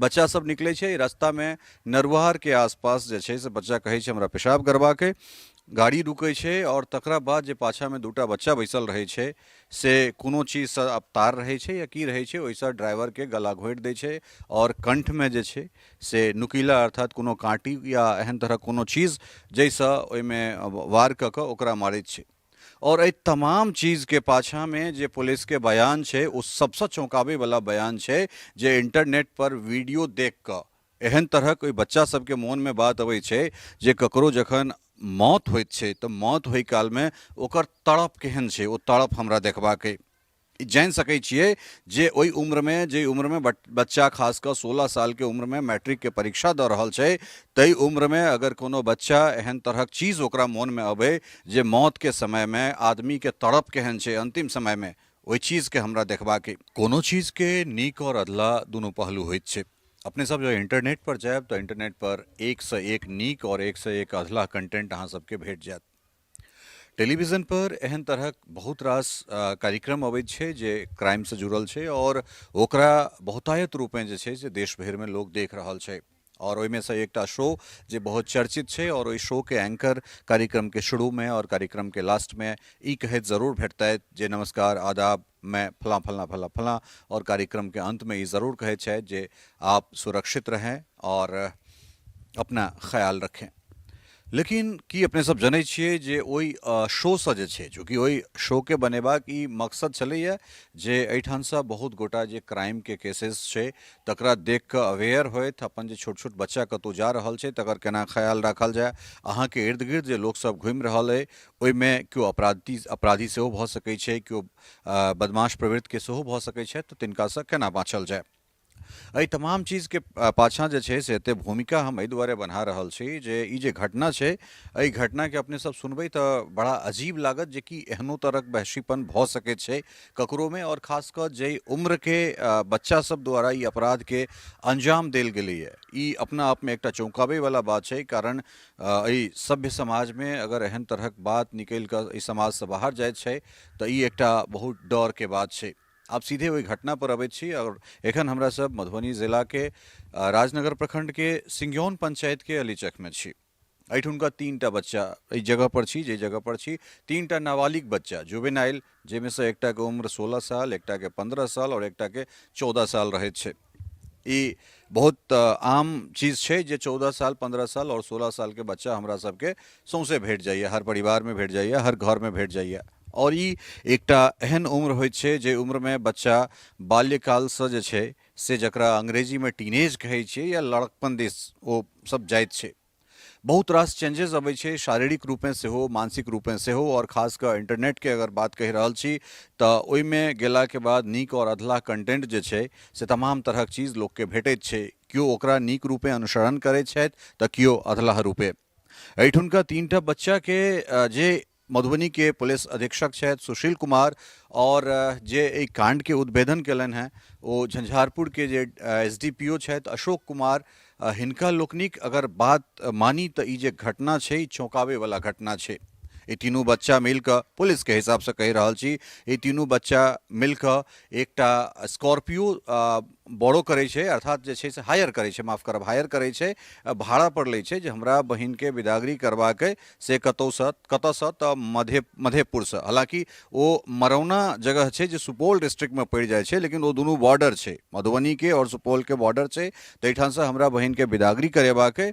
बच्चा सब निकलै छै रास्तामे, नरुआरके आसपास जे छै से बच्चा कहै छै हमरा पेशाब करबाक अइ। गाड़ी रुकै छै आओर तकरा बाद जे पाछाँमे दूटा बच्चा बैसल रहै छै से कोनो चीजसँ आब तार रहै छै या की रहै छै, ओहिसँ ड्राइवरके गला घोंटि दै छै आओर कण्ठमे जे छै से नुकीला अर्थात कोनो काँटी या एहन तरहक कोनो चीज जाहिसँ ओहिमे वार कऽ कऽ ओकरा मारैत छै। आओर एहि तमाम चीजके पाछाँमे जे पुलिसके बयान छै ओ सबसँ चौंकाबैवला बयान छै जे इंटरनेट पर वीडियो देख कऽ एहन तरहक ओहि बच्चा सबके मोनमे बात अबै छै जे ककरो जखन मौत होइत छै तऽ मौत होइ कालमे ओकर तड़प केहन छै, ओ तड़प हमरा देखबाक अइ। ई जानि सकै छियै जे ओहि उम्रमे, जाहि उम्रमे बच्चा खास कऽ 16 सालके उम्रमे मैट्रिकके परीक्षा दऽ रहल छै, ताहि उम्रमे अगर कोनो बच्चा एहन तरहक चीज ओकरा मोनमे अबै जे मौतके समयमे आदमीके तड़प केहन छै अन्तिम समयमे, ओहि चीजके हमरा देखबाक अइ। कोनो चीजके नीक आओर अधलाह दुनू पहलू होइत छै। अपने सब जँ इंटरनेट पर जायब तऽ इंटरनेट पर एकसँ एक नीक आओर एकसँ एक अधलाह कंटेंट अहाँ सबके भेट जायत। टेलीविजन पर एहन तरहक बहुत रास कार्यक्रम अबैत छै जे क्राइमसँ जुड़ल छै आओर ओकरा बहुतायत रूपेँ जे छै से देश भरिमे लोक देख रहल छै। आओर ओहिमेसँ एकटा शो जे बहुत चर्चित छै आओर ओहि शोके एंकर कार्यक्रमके शुरूमे आओर कार्यक्रमके लास्टमे ई कहैत जरूर भेटतथि जे नमस्कार आदाब, मैं फलाँ फलाँ फलाँ फलाँ, आओर कार्यक्रमके अन्तमे ई जरूर कहैत छथि जे आप सुरक्षित रहें आओर अपना ख्याल रखें। लेकिन की अपने सब जनै छियै जे ओहि शोसँ जे छै, चूँकि ओहि शोके बनेबाक ई मकसद छलैए जे एहिठामसँ बहुत गोटा जे क्राइमके केसेस छै तकरा देख कऽ अवेयर होथि, अपन जे छोट छोट बच्चा कतहु जा रहल छै तकर केना ख्याल राखल जाय, अहाँके इर्द गिर्द जे लोकसभ घुमि रहल अइ ओहिमे केओ अपराधी अपराधी सेहो भऽ सकै छै, केओ बदमाश प्रवृत्तिके सेहो भऽ सकै छथि, तऽ तिनकासँ केना बाँचल जाय। एहि तमाम चीजके पाछाँ जे छै से एतेक भूमिका हम एहि दुआरे बना रहल छी जे ई जे घटना छै, एहि घटनाके अपने सब सुनबै तऽ बड़ा अजीब लागत जे कि एहनो तरहक वहशीपन भऽ सकैत छै ककरोमे, आओर खास कऽ जाहि उम्रके बच्चा सब द्वारा ई अपराधके अंजाम देल गेलैए, ई अपना आपमे एकटा चौंकाबैवला बात छै। कारण एहि सभ्य समाजमे अगर एहन तरहक बात निकलि कऽ एहि समाजसँ बाहर जाइत छै तऽ ई एकटा बहुत डरके बात छै। आब सीधे ओहि घटना पर अबैत छी और एखन हमरा सब मधुबनी जिला के राजनगर प्रखंड के सिंघौन पंचायत के अलीचक में छी। एहिठुनका 3टा बच्चा एहि जगह पर छी, जे जगह पर छी 3टा नाबालिग बच्चा जुवेनाइल, जाहिमे से एकटा के उम्र 16 साल, एकटा के 15 साल और एकटा के 14 साल रहैत छै। ई बहुत आम चीज छै जे 14 साल, 15 साल और 16 साल के बच्चा हमरा सबके सौंसे भेट जाइए, हर परिवार में भेट जाइए, हर घर में भेट जाइए। और ई एकटा एहन उम्र होइत छै जे उम्रमे बच्चा बाल्यकालसँ जे छै से जकरा अंग्रेजीमे टीनेज कहै छियै या लड़कपन दिस ओ सब जाइत छै। बहुत रास चेंजेस अबै छै शारीरिक रूपेँ सेहो, मानसिक रूपेँ सेहो, आओर खास कऽ इन्टरनेटके अगर बात कहि रहल छी तऽ ओहिमे गेलाके बाद नीक आओर अधलाह कंटेंट जे छै से तमाम तरहक चीज लोकके भेटैत छै। केओ ओकरा नीक रूपेँ अनुसरण करैत छथि तऽ केओ अधलाह रूपेँ। एहिठुनका 3टा बच्चाके जे मधुबनी के पुलिस अधीक्षक छथि सुशील कुमार और जे एहि कांड के उद्भेदन केलनि हेँ ओ झंझारपुर के जे एस डी पी ओ छथि अशोक कुमार, हिनका लोकनिक अगर बात मानी तऽ ई जे घटना छै ई चौंकाबैवला घटना छै। ई तीनू बच्चा मिलकऽ, पुलिसके हिसाबसँ कहि रहल छी, ई तीनू बच्चा मिलकऽ एकटा स्कॉर्पियो बोरो करै छै, अर्थात जे छै से हायर करै छै, माफ करब, हायर करै छै, भाड़ा पर लै छै जे हमरा बहिनके बिदागरी करबाक अइ से कतहुसँ, कतऽसँ तऽ मधेपुरसँ। हालाँकि ओ मरौना जगह छै जे सुपौल डिस्ट्रिक्टमे पड़ि जाइ छै, लेकिन ओ दुनू बॉर्डर छै, मधुबनीके आओर सुपौलके बॉर्डर छै, ताहिठामसँ हमरा बहिनके बिदागरी करेबाक अइ।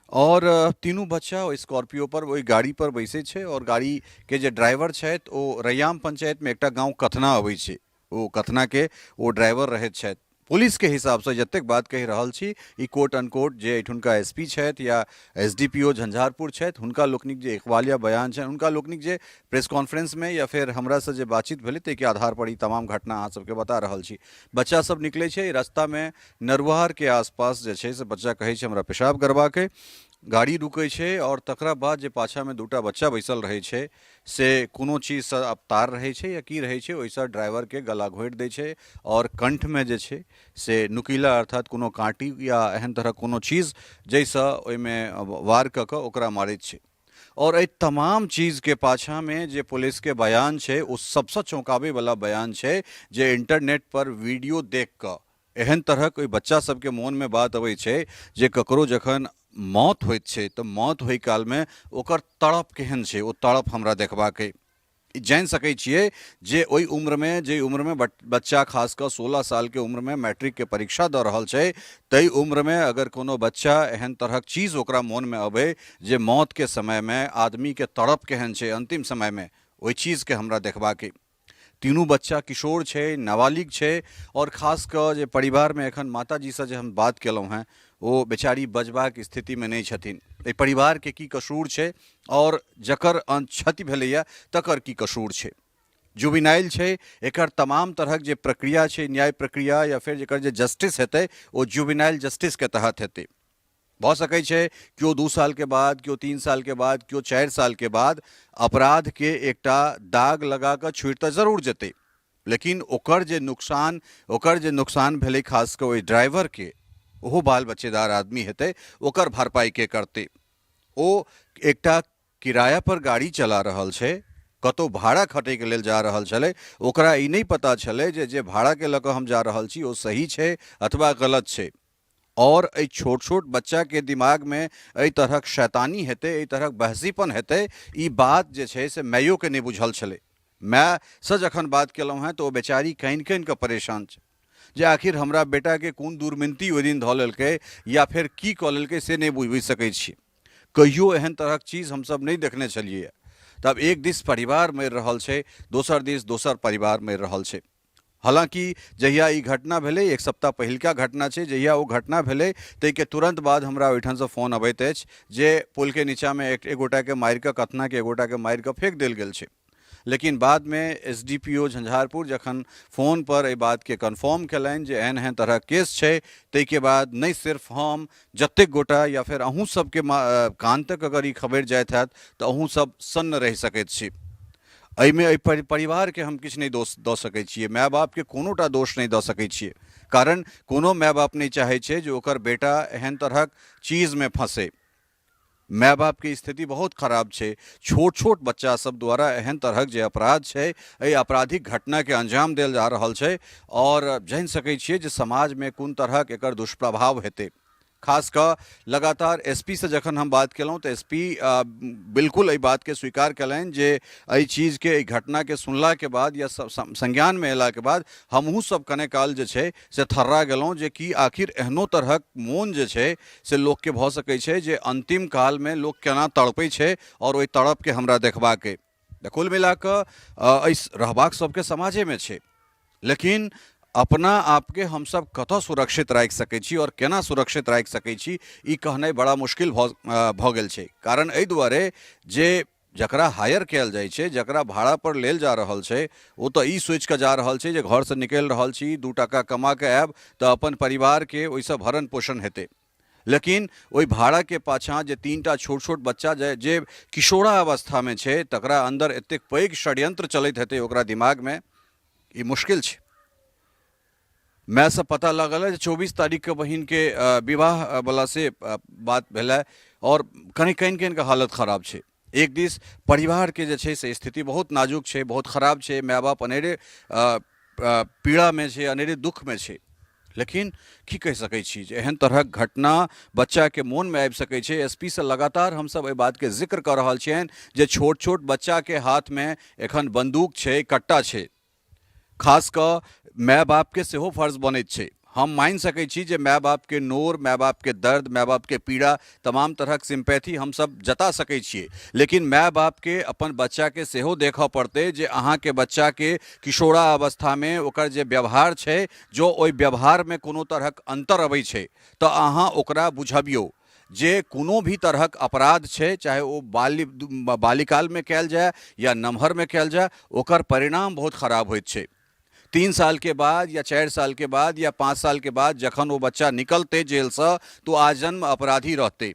आओर तीनू बच्चा ओहि स्कॉर्पियो पर, ओहि गाड़ी पर बैसै छै आओर गाड़ीके जे ड्राइवर छथि ओ रैयाम पंचायतमे एकटा गाँव कथना अबै छै, ओ कथनाके ओ ड्राइवर रहैत छथि। पुलिसके हिसाबसँ जतेक बात कहि रहल छी ई कोट अनकोट जे एहिठुनका एस पी छथि या S D P O Jhanjharpur छथि, हुनका लोकनिक जे इकबालिया बयान छनि, हुनका लोकनिक जे प्रेस कॉन्फ्रेंसमे या फेर हमरासँ जे बातचीत भेलै ताहिके आधार पर ई तमाम घटना अहाँ सबके बता रहल छी। बच्चा सब निकलै छै रास्तामे नरुआरके आसपास जे छै से बच्चा कहै छै हमरा पेशाब करबाक अइ, गाड़ी रुकै छै आओर तकरा बाद जे पाछाँमे 2टा बच्चा बैसल रहै छै से कोनो चीजसँ आब तार रहै छै या की रहै छै ओहिसँ ड्राइवरके गला घोंटि दै छै आओर कण्ठमे जे छै से नुकीला अर्थात कोनो काँटी या एहन तरहक कोनो चीज जाहिसँ ओहिमे वार कऽ कऽ ओकरा मारैत छै। आओर एहि तमाम चीजके पाछाँमे जे पुलिसके बयान छै ओ सबसँ चौंकाबैवला बयान छै जे इंटरनेट पर वीडियो देख कऽ एहन तरहक ओहि बच्चा सबके मोनमे बात अबै छै जे ककरो जखन मौत होइत छै तऽ मौत होइ कालमे ओकर तड़प केहन छै, ओ तड़प हमरा देखबाक अइ। ई जानि सकै छियै जे ओहि उम्रमे, जाहि उम्रमे बच्चा खास कऽ 16 सालके उम्रमे मैट्रिकके परीक्षा दऽ रहल छै, ताहि उम्रमे अगर कोनो बच्चा एहन तरहक चीज ओकरा मोनमे अबै जे मौतके समयमे आदमीके तड़प केहन छै अन्तिम समयमे, ओहि चीजके हमरा देखबाक अइ। तीनू बच्चा किशोर छै, नाबालिग छै आओर खास कऽ जे परिवारमे एखन माताजीसँ जे हम बात केलहुँ हेँ, ओ बेचारी बजबाक स्थितिमे नहि छथिन। एहि परिवारके की कसूर छै आओर जकर क्षति भेलैए तकर की कसूर छै? जुबिनाइल छै, एकर तमाम तरहक जे प्रक्रिया छै, न्याय प्रक्रिया या फेर एकर जे जस्टिस हेतै ओ जुबिनाइल जस्टिसके तहत हेतै। भऽ सकै छै केओ 2 सालके बाद, केओ 3 सालके बाद, केओ 4 सालके बाद अपराधके एकटा दाग लगा कऽ छुटि तऽ जरूर जेतै, लेकिन ओकर जे नुकसान भेलै खास कऽ ओहि ड्राइवरके, ओहो बाल बच्चेदार आदमी हेतै, ओकर भरपाइ के करतै? ओ एकटा किराया पर गाड़ी चला रहल छै, कतहु भाड़ा खटैके लेल जा रहल छलै। ओकरा ई नहि पता छलै जे जे भाड़ाके लऽ कऽ हम जा रहल छी ओ सही छै अथवा गलत छै। आओर एहि छोट छोट बच्चाके दिमागमे एहि तरहक शैतानी हेतै, एहि तरहक बहसीपन हेतै, ई बात जे छै से माइयोके नहि बुझल छलै। मायसँ जखन बात केलहुँ हेँ तऽ ओ बेचारी कानि कानि कऽ परेशान छै जे आखिर हमरा बेटाके कोन दुर्मिनती ओहि दिन धऽ लेलकै या फेर की कऽ लेलकै से नहि बुझि सकै छी। कहियो एहन तरहक चीज हमसभ नहि देखने छलियै। तब एक दिस परिवार मरि रहल छै, दोसर दिस दोसर परिवार मरि रहल छै। हालाँकि जहिया ई घटना भेलै, एक सप्ताह पहिलका घटना छै, जहिया ओ घटना भेलै ताहिके तुरन्त बाद हमरा ओहिठामसँ फोन अबैत अछि जे पुलके नीचाँमे एक गोटाके मारि कऽ, कथनाके एक गोटाके मारि कऽ फेक देल गेल छै। लेकिन बादमे S D P O Jhanjharpur जखन फोनपर एहि बातके कन्फर्म केलनि जे एहन एहन तरहक केस छै, ताहिके बाद नहि सिर्फ हम, जतेक गोटा या फेर अहूँ सबके कान तक अगर ई खबरि जाइत हैत तऽ अहूँ सब सन्न रहि सकैत छी। एहिमे एहि परिवारके हम किछु नहि दोष दऽ सकै छियै, माय बापके कोनो टा दोष नहि दऽ सकै छियै, कारण कोनो माय बाप नहि चाहै छै जे ओकर बेटा एहन तरहक चीजमे फँसै। माय बापके स्थिति बहुत खराब छै। छोट छोट बच्चा सब द्वारा एहन तरहक जे अपराध छै, एहि आपराधिक घटनाके अंजाम देल जा रहल छै आओर जानि सकै छियै जे समाजमे कोन तरहक एकर दुष्प्रभाव हेतै। खास कऽ लगातार एस पी सँ जखन हम बात केलहुँ तऽ एस पी बिल्कुल एहि बातके स्वीकार केलनि जे एहि चीजके, एहि घटनाके सुनलाके बाद या संज्ञानमे अयलाके बाद हमहूँ सब कने काल जे छै से थर्रा गेलहुँ जे कि आखिर एहनो तरहक मोन जे छै से लोकके भऽ सकै छै जे अन्तिम कालमे लोक केना तड़पै छै आओर ओहि तड़पके हमरा देखबाक अइ। तऽ कुल मिला कऽ एहि रहबाक सबके समाजेमे छै, लेकिन अपना आपके हमसब कतऽ सुरक्षित राखि सकै छी आओर केना सुरक्षित राखि सकै छी, ई कहनाइ बड़ा मुश्किल भऽ गेल छै। कारण एहि दुआरे जे जकरा हायर कयल जाइ छै, जकरा भाड़ापर लेल जा रहल छै, ओ तऽ ई सोचिकऽ जा रहल छै जे घरसँ निकलि रहल छी, 2 टाका कमा कऽ आयब तऽ अपन परिवारके ओहिसँ भरण पोषण हेतै। लेकिन ओहि भाड़ाके पाछाँ जे 3टा छोट छोट बच्चा जे किशोरावस्थामे छै, तकरा अन्दर एतेक पैघ षड्यंत्र चलैत हेतै ओकरा दिमागमे, ई मुश्किल छै। मायसँ पता लागल जे 24 तारीखके बहिनके विवाहवला से बात भेलै आओर कनि कानि कानि कऽ हालत खराब छै। एक दिस परिवारके जे छै से स्थिति बहुत नाजुक छै, बहुत खराब छै, माय बाप अनेरे पीड़ामे छै, अनेरे दुःखमे छै। लेकिन की कहि सकै छी जे एहन तरहक घटना बच्चाके मोनमे आबि सकै छै। एस पी सँ लगातार हमसब एहि बातके जिक्र कऽ रहल छियनि जे छोट छोट बच्चाके हाथमे एखन बन्दूक छै, कट्टा छै। खास कऽ माय बापके सेहो फर्ज बनैत छै। हम मानि सकै छी जे माय बापके नोर, माय बापके दर्द, माय बापके पीड़ा, तमाम तरहक सिम्पैथी हमसब जता सकै छियै, लेकिन माय बापके अपन बच्चाके सेहो देखऽ पड़तै जे अहाँके बच्चाके किशोरा अवस्थामे ओकर जे व्यवहार छै, जँ ओहि व्यवहारमे कोनो तरहक अन्तर अबै छै तऽ अहाँ ओकरा बुझबियौ जे कोनो भी तरहक अपराध छै, चाहे ओ बाल्यकालमे कयल जाय या नमहरमे कयल जाय, ओकर परिणाम बहुत खराब होइत छै। 3 सालके बाद या 4 सालके बाद या 5 सालके बाद जखन ओ बच्चा निकलतै जेलसँ तऽ ओ आजन्म अपराधी रहतै।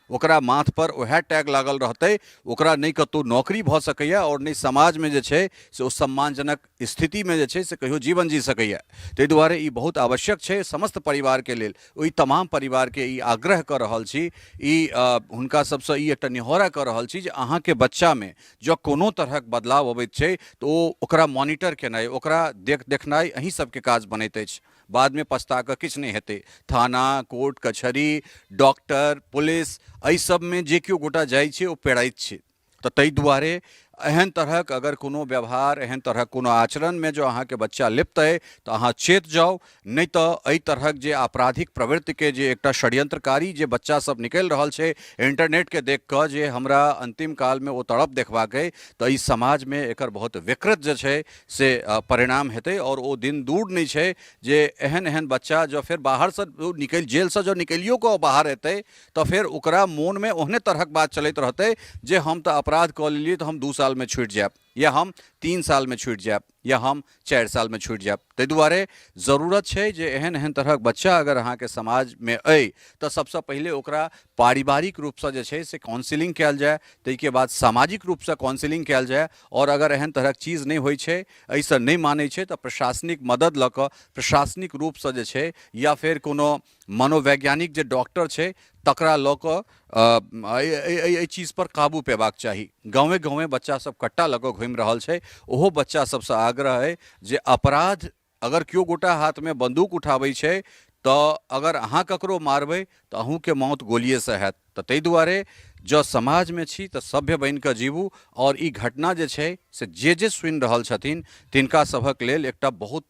ओकरा माथपर वएह टैग लागल रहतै, ओकरा नहि कतहु नौकरी भऽ सकैए आओर नहि समाजमे जे छै से ओ सम्मानजनक स्थितिमे जे छै से कहियो जीवन जी सकैए। ताहि दुआरे ई बहुत आवश्यक छै समस्त परिवारके लेल। ओहि तमाम परिवारके ई आग्रह कऽ रहल छी, ई हुनका सबसँ ई एकटा निहोरा कऽ रहल छी जे अहाँके बच्चामे जँ कोनो तरहक बदलाव अबैत छै तऽ ओ ओकरा मॉनिटर केनाइ, ओकरा देखनाइ अहीं सबके काज बनैत अछि। बादमे पछता कऽ किछु नहि हेतै। थाना, कोर्ट कचहरी, डॉक्टर, पुलिस, एहि सबमे जे केओ गोटा जाइ छै ओ पेराइत छै। तऽ ताहि दुआरे एहन तरहक अगर कोनो व्यवहार, एहन तरहक कोनो आचरणमे जँ अहाँके बच्चा लिप्त अइ तऽ अहाँ चेत जाउ, नहि तऽ एहि तरहक जे आपराधिक प्रवृत्तिके जे एकटा षड्यंत्रकारी जे बच्चा सब निकलि रहल छै इंटरनेटके देख कऽ जे हमरा अन्तिम कालमे ओ तड़प देखबाक अइ, तऽ ई समाजमे एकर बहुत विकृत जे छै से परिणाम हेतै। आओर ओ दिन दूर नहि छै जे एहन एहन बच्चा जँ फेर बाहरसँ निकलि, जेलसँ जँ निकलियो कऽ बाहर एतै तऽ फेर ओकरा मोनमे ओहने तरहक बात चलैत रहतै जे हम तऽ अपराध कऽ लेलियै तऽ हम 2 सालमे छुटि जायब, या हम 3 सालमे छुटि जायब, या हम 4 सालमे छुटि जायब। ताहि दुआरे जरूरत छै जे एहन एहन तरहक बच्चा अगर अहाँके समाजमे अइ तऽ सबसँ पहिले ओकरा पारिवारिक रूपसँ जे छै से काउंसिलिंग कयल जाय, ताहिके बाद सामाजिक रूपसँ काउंसिलिंग कयल जाय। आओर अगर एहन तरहक चीज नहि होइ छै, एहिसँ नहि मानै छै, तऽ प्रशासनिक मदद लऽ कऽ प्रशासनिक रूपसँ जे छै या फेर कोनो मनोवैज्ञानिक जे डॉक्टर छै तकरा लऽ कऽ एहि चीजपर काबू पेबाक चाही। गाँवे गाँवे बच्चा सब कट्टा लऽ कऽ घुमि रहल छै, ओहो बच्चा सबसँ आग्रह अइ जे अपराध अगर केओ गोटा हाथमे बन्दूक उठाबै छै तऽ अगर अहाँ ककरो मारबै तऽ अहूँके मौत गोलिएसँ हैत। तऽ ताहि दुआरे जँ समाजमे छी तऽ सभ्य बनि कऽ जीबू। आओर ई घटना जे छै से जे जे सुनि रहल छथिन तिनका सभक लेल एकटा बहुत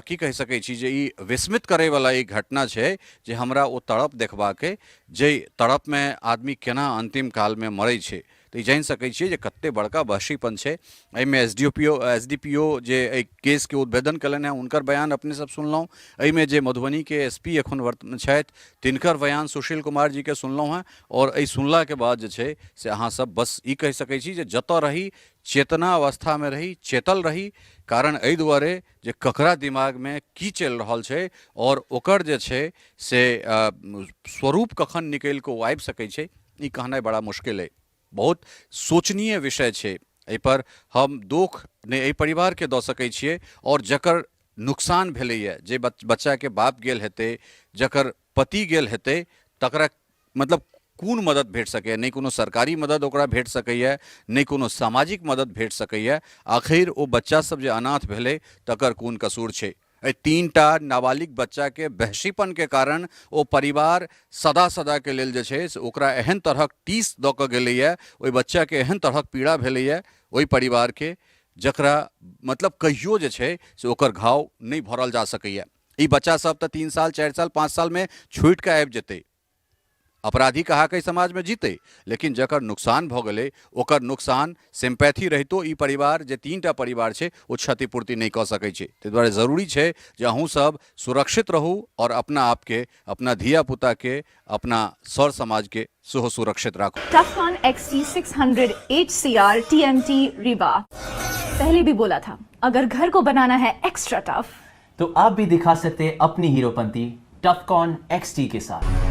की कहि सकै छी जे ई विस्मित करैवला ई घटना छै जे हमरा ओ तड़प देखबाक अइ, जाहि तड़पमे आदमी केना अन्तिम कालमे मरै छै। तऽ ई जानि सकै छियै जे कतेक बड़का वहशीपन छै। एहिमे S D O P O, S D P O जे एहि केसके उद्भेदन कयलनि हेँ हुनकर बयान अपने सब सुनलहुँ। एहिमे जे मधुबनीके एस पी एखन वर्तमान छथि तिनकर बयान सुशील कुमार जीके सुनलहुँ हेँ। आओर एहि सुनलाके बाद जे छै से अहाँ सब बस ई कहि सकै छी जे जतऽ रही चेतना अवस्थामे रही, चेतल रही, कारण एहि दुआरे जे ककरा दिमागमे की चलि रहल छै आओर ओकर जे छै से स्वरूप कखन निकलि कऽ ओ आबि सकै छै, ई कहनाइ बड़ा मुश्किल अइ। बहुत शोचनीय विषय छै। एहिपर हम दोख नहि एहि परिवारके दऽ सकै छियै, आओर जकर नुकसान भेलैए, जे बच्चाके बाप गेल हेतै, जकर पति गेल हेतै, तकरा मतलब कोन मदद भेट सकैए? नहि कोनो सरकारी मदद ओकरा भेट सकैए, नहि कोनो सामाजिक मदद भेट सकैए। आखिर ओ बच्चा सब जे अनाथ भेलै तकर कोन कसूर छै? एहि 3टा नाबालिग बच्चाके वहशीपनके कारण ओ परिवार सदा सदाके लेल जे छै से ओकरा एहन तरहक टीस दऽ कऽ गेलैए, ओहि बच्चाके एहन तरहक पीड़ा भेलैए ओहि परिवारके, जकरा मतलब कहियो जे छै से ओकर घाव नहि भरल जा सकैए। ई बच्चा सब तऽ 3 साल 4 साल 5 सालमे छुटि कऽ आबि जेतै, अपराधी कहाके समाजमे जीतै, लेकिन जकर नुकसान भऽ गेलै ओकर नुकसान सिम्पैथी रहितो ई परिवार जे 3टा परिवार छै ओ क्षतिपूर्ति नहि कऽ सकै छै। ताहि दुआरे जरूरी छै जे अहूँ सब सुरक्षित रहू आओर अपना आपके, अपना धियापुताके, अपना सर समाजके सेहो सुरक्षित राखू। Tufcon XT600 HCR TMT Rewa। पहले भी बोला था, अगर घर को बनाना है एक्स्ट्रा टफ तो आप भी दिखा सकते हैं अपनी हीरोपंती टफकॉन XT के साथ।